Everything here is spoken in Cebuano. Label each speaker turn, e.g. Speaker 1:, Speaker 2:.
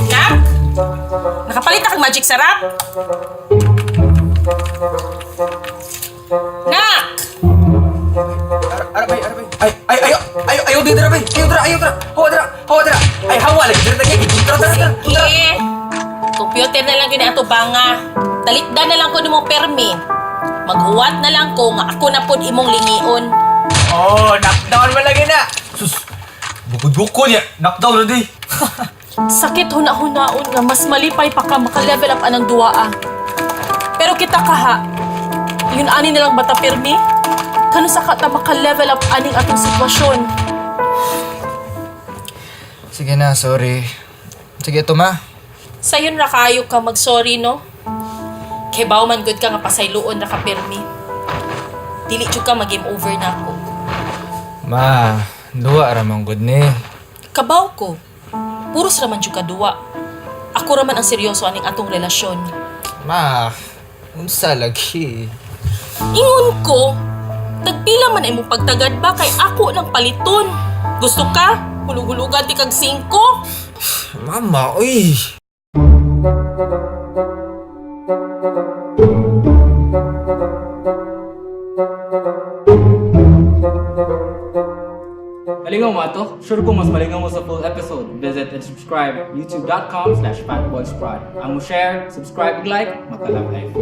Speaker 1: Nak! Nakapalit na kag Magic Sarap? Nak!
Speaker 2: Ara bay, ara bay. Ay, ay, ayo, ayo, ayo dira bay. Ayo dira, ayo dira. Hawa dira, hawa dira. Ay, hawa lagi dira lagi. Tara, tara, tara.
Speaker 1: Sige. Computer na lang yun ato banga. Talikdan na lang ko nimong permi. Maghuwat na lang ko nga ako na pod imong lingion.
Speaker 2: Oh, knockdown man lagi na. Sus. Bukod-bukod ya. Knockdown na di.
Speaker 1: Sakit huna-hunaon nga mas malipay pa ka maka-level up anang duaa. Pero kita kaha, yun ani na lang bata pirmi? Kano sa ka ta maka-level up aning atong sitwasyon?
Speaker 2: Sige na, sorry. Sige, ito ma.
Speaker 1: Sayon ra kayo ka mag-sorry, no? Kay baw man good ka nga pasayloon ra ka pirmi. Dili jud ka mag-game over na ako.
Speaker 2: Ma, duwa ra man gud ni.
Speaker 1: Kabaw ko. Puros ra man jud ka duwa. Ako ra man ang seryoso aning atong relasyon.
Speaker 2: Ma, unsa lagi?
Speaker 1: Ingon ko, tagpila man imong pagtagad ba kay ako ng paliton. Gusto ka? Hulug-hulugan ti kag 5.
Speaker 2: Mama, uy.
Speaker 3: Malingaw mo ato? Sure ko mas malingaw mo sa full episode. Visit and subscribe youtube.com/fatboysprod. Ang mo share, subscribe, ug like, matalab life.